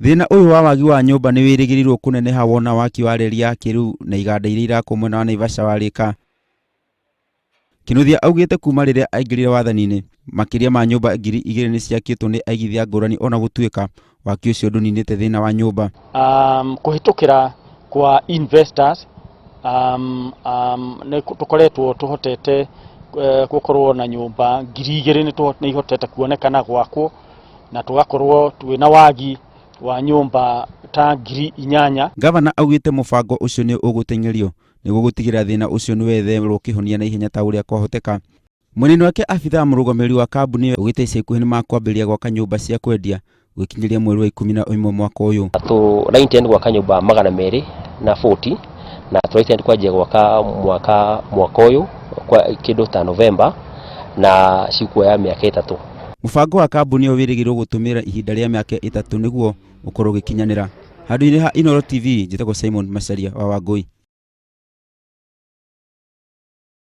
Thĩna ũyũ wa wagi wa nyũmba nĩ wĩrĩgĩrĩirwo kũneneha wona waki wa reri ya kĩrĩu na iganda iria irakwo mwena wa Naivasha warĩka. Kinuthia augĩte kuma rĩrĩa aingĩrire wathani-inĩ, makĩria ma nyũmba 2000 nĩ ciakĩtwo nĩ aigithia ngũrani ona gũtuĩka waki ũcio ndũninĩte thĩna wa nyũmba. Kũhĩtũkĩra kwa investors nĩ tũkoretwo tũhotete gũkorwo na nyũmba 2000 nĩ ihotete kuonekana gwakwo na tũgakorwo twĩna wagi wa nyũmba ta 8000. Gavana augĩte mũbango ũcio nĩ ũgũteng'erio nĩguo gũtigĩrĩra thĩna ũcio nĩ wetherwo kĩhonia na ihenya ta ũrĩa kwahoteka. Mwena-inĩ wake abithaa mũrũgamĩrĩri wa kambuni ĩyo augĩte ica ikuhĩ nĩmakwambĩrĩria gwaka nyũmba cia kwendia gũgĩkinyĩria mweri wa 11 mwaka ũyũ. Tũra intend gwaka nyũmba 240 na tũra intend kwanjia gwaka mwaka ũyũ kwa kĩndũ ta November na cikuoya mĩaka 3. Mũbango wa kambuni ĩyo wĩrĩgĩrĩirwo gũtũmĩra ihinda rĩa mĩaka 3 nĩguo ũkorwo ũgĩkinyanĩra. Handũ-inĩ ha Inooro TV, njĩtagwo Simon Macharia wa Wangũi.